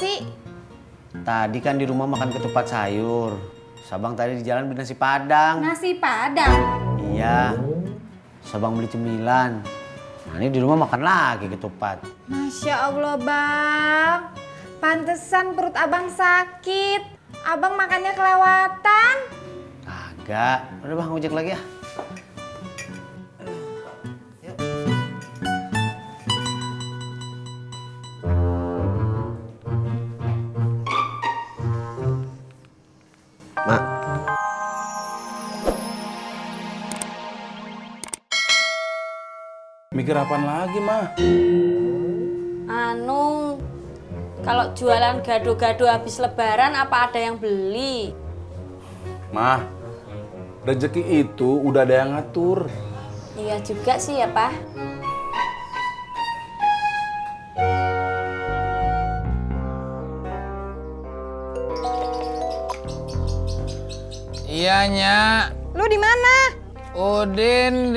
sih? Tadi kan di rumah makan ketupat sayur. Sabang tadi di jalan beli nasi padang. Nasi padang? Iya. Sabang beli cemilan. Nah ini di rumah makan lagi ketupat. Masya Allah bang. Pantesan perut abang sakit. Abang makannya kelewatan. Kagak. Udah bang ojek lagi ya. Mak. Mikir apaan lagi, Mah? Kalau jualan gado-gado habis lebaran apa ada yang beli? Mah, rezeki itu udah ada yang ngatur. Iya juga sih ya, Pak. Iya, Nyak. Lu di mana? Udin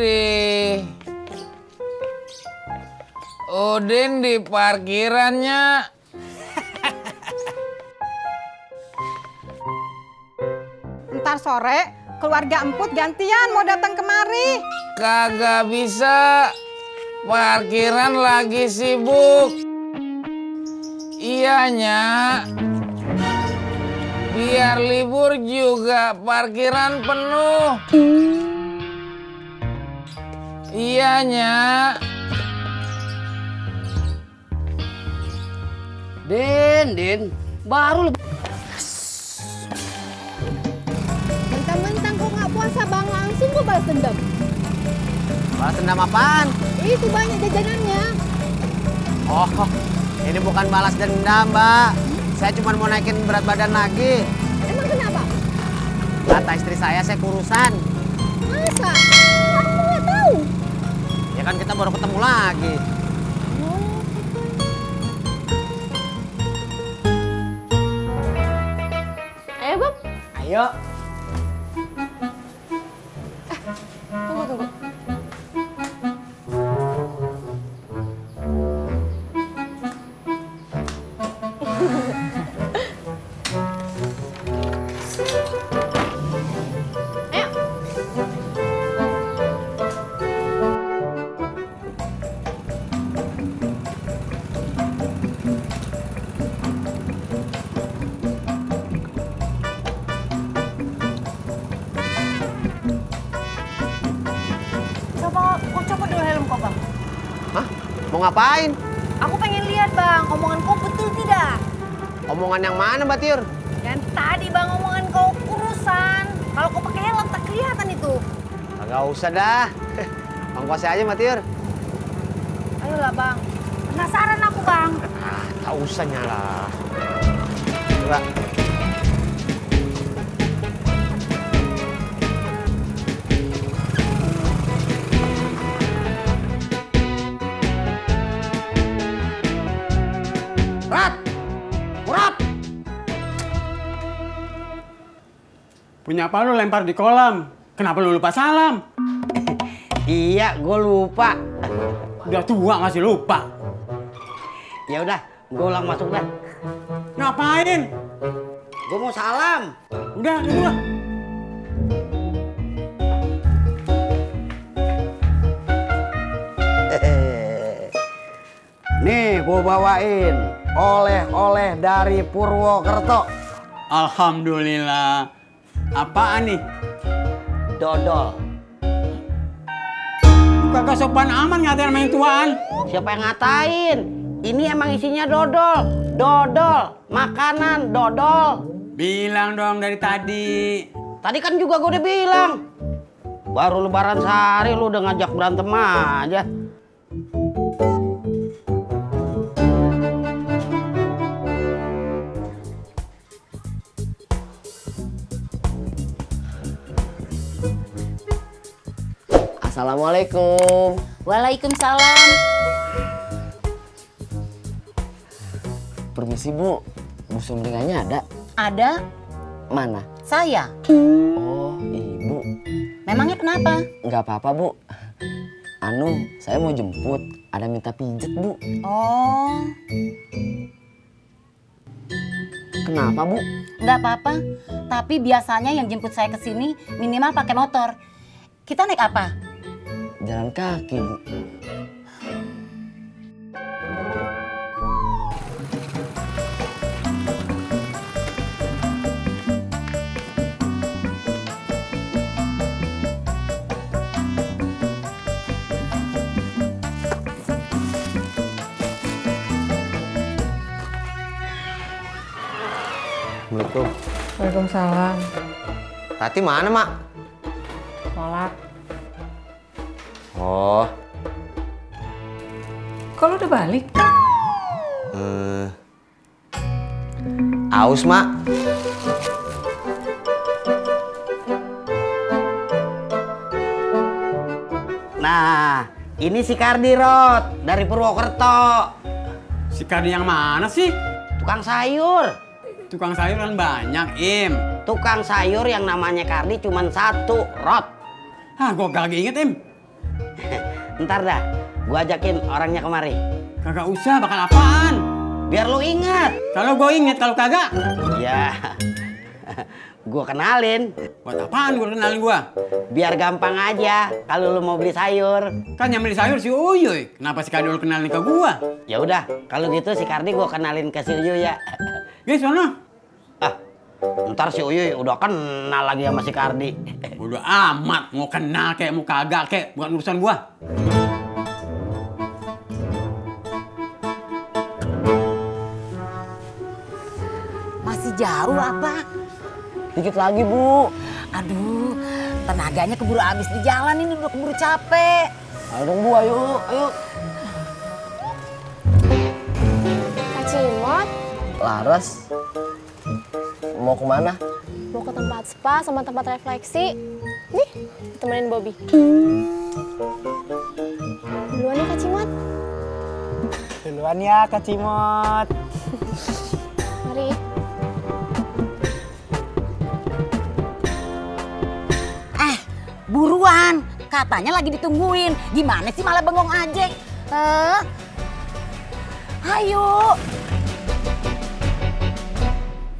di parkirannya. Ntar sore keluarga emput gantian mau datang kemari. Kagak bisa. Parkiran lagi sibuk. Iya, Nyak. Biar libur juga parkiran penuh. Iya, Nyak. Din, baru lu. Mentang-mentang kok nggak puasa bang, langsung gua balas dendam. Balas dendam apaan? Itu banyak jajanannya. Oh, ini bukan balas dendam, Mbak. Saya cuma mau naikin berat badan lagi. Emang kenapa? Kata istri saya kurusan. Masa? Aku nggak tahu. Ya kan kita baru ketemu lagi. Ayo, Bang. Ayo. Tunggu. Coba dulu helm kau bang. Hah? Mau ngapain? Aku pengen lihat bang, omongan kau betul tidak? Omongan yang mana, Mbak Tiur? Yang tadi bang omongan kau kurusan. Kalau kau pakai helm tak kelihatan itu. Kagak usah dah. Ongkosnya aja, Mbak Tiur. Ayolah bang. Penasaran aku bang. Ah, tak usah nyala. Coba. Punya apa lu lempar di kolam? Kenapa lu lupa salam? Iya, gue lupa. Udah tua masih lupa. Ya udah, gue ulang masuk dah. Ngapain? Gue mau salam. Udah, itu lah. Nih, gue bawain oleh-oleh dari Purwokerto. Alhamdulillah. Apaan nih? Dodol. Kagak sopan aman ngatain sama yang tuaan. Siapa yang ngatain? Ini emang isinya dodol. Dodol, makanan, dodol. Bilang dong dari tadi. Tadi kan juga gue udah bilang. Baru lebaran sehari lu udah ngajak berantem aja. Assalamualaikum. Waalaikumsalam. Permisi, Bu. Bu Sumringahnya ada? Ada, Mana? saya. Oh, Ibu. Memangnya kenapa? Nggak apa-apa, Bu. Saya mau jemput. Ada minta pijet, Bu. Oh, Kenapa, Bu? Nggak apa-apa, tapi biasanya yang jemput saya ke sini minimal pakai motor. Kita naik apa? Jalan kaki, Bu. Assalamualaikum. Waalaikumsalam. Tati mana, Mak? Sholat. Oh. Kok lu udah balik? Aus, Mak. Nah, ini si Kardi, Rod, dari Purwokerto. Si Kardi yang mana sih? Tukang sayur. Tukang sayur kan banyak, Im. Tukang sayur yang namanya Kardi cuma satu, Rod. Hah, gua kagak inget, Im. Ntar dah, gua ajakin orangnya kemari. Kagak usah, bakal apaan? Biar lu ingat. Kalau gua inget, kalau kagak. Ya, gua kenalin. Buat apaan gua kenalin gua? Biar gampang aja kalau lu mau beli sayur. Kan yang beli sayur si Uyuy. Kenapa si Kardi lu kenalin ke gua? Ya udah, kalau gitu si Kardi gua kenalin ke si Uyu ya. Guys, sono. Ah, ntar si Uyu udah kenal lagi sama si Kardi. Bodo amat, mau kenal kek, mau kagak kek, bukan urusan gua. Masih jauh apa? Dikit lagi, Bu. Aduh, tenaganya keburu habis di jalan ini, udah keburu capek. Ayo dong, Bu, ayo, ayo. Kak Cimot, Laras. Mau kemana? mau ke tempat spa sama tempat refleksi. Nih, temenin Bobby. Duluan nih Kak Cimot. Duluan ya, Kak Cimot. Mari. Buruan, katanya lagi ditungguin. Gimana sih malah bengong aja? Ayo.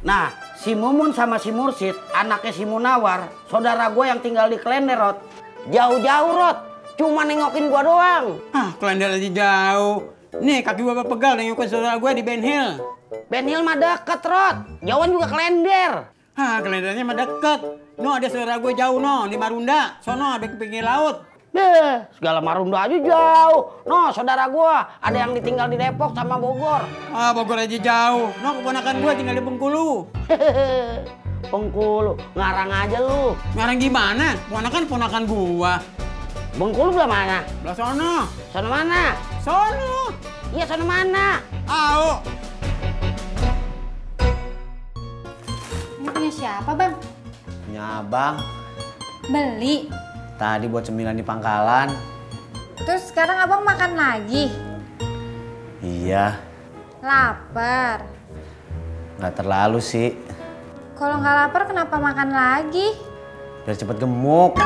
Nah, si Mumun sama si Mursid, anaknya si Munawar, saudara gue yang tinggal di Klender, Rod. Jauh-jauh, Rod. Cuma nengokin gua doang. Ah, Klender aja jauh. Nih, kaki gua pegal nengokin saudara gue di Ben Hill. Ben Hill mah deket, Rod. Jauhan juga Klender. Hah, Klendernya mah deket. No, ada saudara gue jauh, no. Di Marunda. Sono, ada ke pinggir laut. Segala Marunda aja jauh. No, saudara gua ada yang ditinggal di Depok sama Bogor. Ah, Bogor aja jauh. No, keponakan gue tinggal di Bengkulu. Bengkulu, ngarang aja lu. Ngarang gimana? Ponakan gua. Bengkulu belah mana? Belah sono. Sono mana? Sono. Iya, sono mana? Au. Ini punya siapa, Bang? Punya abang. Beli. Tadi buat cemilan di pangkalan. Terus sekarang abang makan lagi? Iya, Lapar. nggak terlalu sih. Kalau nggak lapar kenapa makan lagi? Biar cepet gemuk.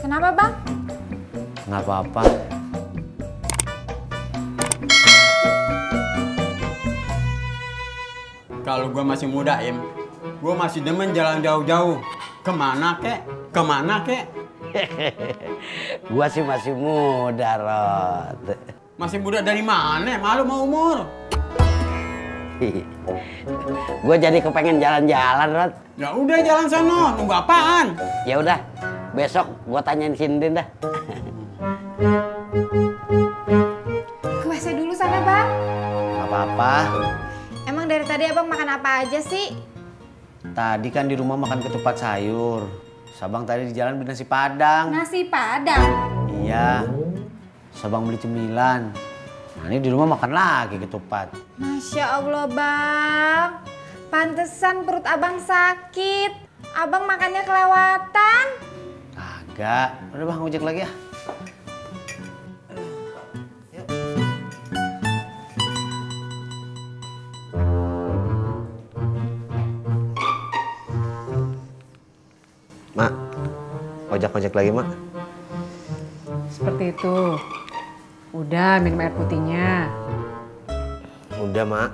Kenapa, Bang? Nggak apa-apa. Kalau gua masih muda, Im, gua masih demen jalan jauh-jauh. Kemana kek? Kemana kek? Gua sih masih muda, Rod. Masih muda dari mana? Malu mau umur. Gua jadi kepengen jalan-jalan, Rod. Ya udah jalan sono, nunggu apaan? Ya udah, besok gua tanyain Sindin dah. Ke WC dulu sana, Bang. Nggak apa-apa. Emang dari tadi abang makan apa aja sih? Tadi kan di rumah makan ketupat sayur. Sabang tadi di jalan beli nasi padang. Nasi Padang. Iya. Sabang beli cemilan. Nah, ini di rumah makan lagi ketupat. Masya Allah, Bang. Pantesan perut abang sakit. Abang makannya kelewatan. Kagak. Udah Bang, ojek lagi ya. Mak, ojek lagi, Mak. Seperti itu. Udah minum air putihnya. Udah, Mak.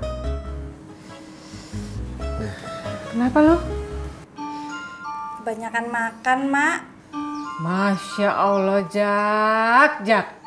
Kenapa lo? Kebanyakan makan, Mak. Masya Allah, Jak.